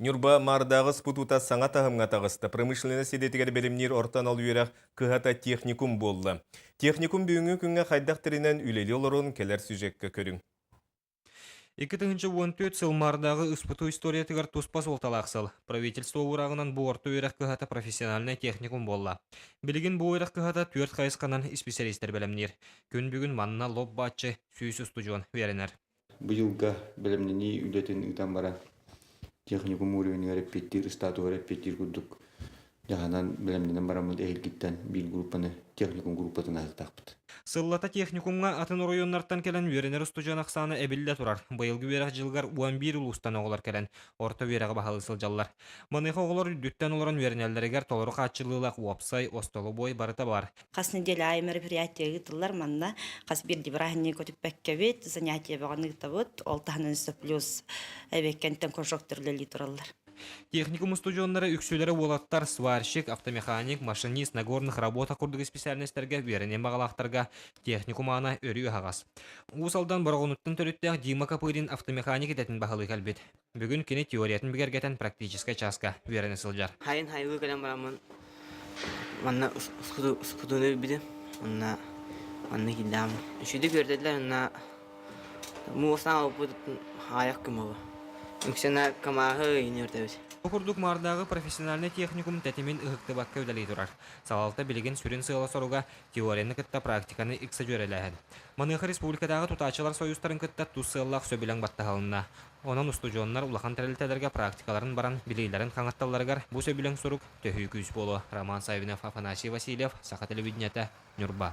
Ньурба Маардааҕы СПТУ-та саҥа таһымҥа таҕыста. Промышленность идэтигэр бэлэмниир орто анал үөрэх кыһата техникум буолла. Техникум бүгүҥҥү күҥҥэ хайдах тэринэн үлэлии олорон кэлэр сюжекка көрүҥ. 2014 сыл Маардааҕы СПТУ историятыгар туспа суолталаах сыл. Правительство уурааҕынан бу орто үөрэх кыһата профессиональнай техникум буолла. Билигин бу үөрэх кыһата түөрт хайысханан исписэлиистэр бэлэмниир. Күн бүгүн манна лоп-бааччы 100 устудьуон үөрэнэр. Быйылга бэлэмнэнии үлэтин ыытан баран, техникум уровеньгар эппиэттиир, статуһугар эппиэттиир курдук дьаһанан бэлэмнэнэн бараммыт эһиилгиттэн биир группаны техникум группатын аһыктаахпыт. Сыллата техникумҥа атын оройуоннартан кэлэн үөрэнэр устудьуон ахсаана эбиллэ турар. Быйылгы үөрэх дьылыгар 11 улуустан оҕолор кэлэн орто үөрэҕи баһылыы сылдьаллар. Маныаха оҕолор үрдүттэн олорон үөрэнэллэригэр толору хааччыллыылаах уопсай, остолобуой барыта баар. Хас неделя аайы мероприятие ыытыллар манна. Хас биирдии бырааһынньыгы көтүппэккэбит, занятие бөҕөнү ыытабыт. Ол таһынан өссө плюс эбиэккэнтэн кружоктар үлэлии тураллар. Техникум устудьуоннара үксүлэрэ уолаттар сварщик, автомеханик, машинист, нагорных работа курдук специальностарга үөрэниэн баҕалаахтарга техникум аана өрүү аһаҕас. Уус Алдан Бороҕонуттан төрүттээх Дима Копырин автомеханик идэтин баһылыы кэлбит. Бүгүн кини теориятын бигэргэтэн практическай чааска үөрэнэ сылдьар. Хайын хайылыы кэлэн бараммын манна ускутууну билбитим. Онно манна киирдэҕим. Үчүгүйдүк үөрдэллэр онно муостаан оппут аҕыйах күн буолуо. Үксүн камааһы ыйын үөрдэбит. Бу курдук Маардааҕы профессиональнай техникум тэтимин ыһыктыбакка үлэлии турар. Салалта билигин сүрүн сыала-соруга теорияны кытта практиканы ыкса дьүөрэлээһин. Маныаха республикатааҕы тутааччылар союзтарын кытта тус сыаллаах сөбүлэҥ баттаһылынна. Онон устудьуоннар улахан тэрилтэлэргэ практикаларын баран билиилэрин хаҥатталларыгар бу сөбүлэҥ сурук төһүү күүс буолуо. Роман Саввинов, Афанасий Васильев, Саха телевидениета, Ньурба.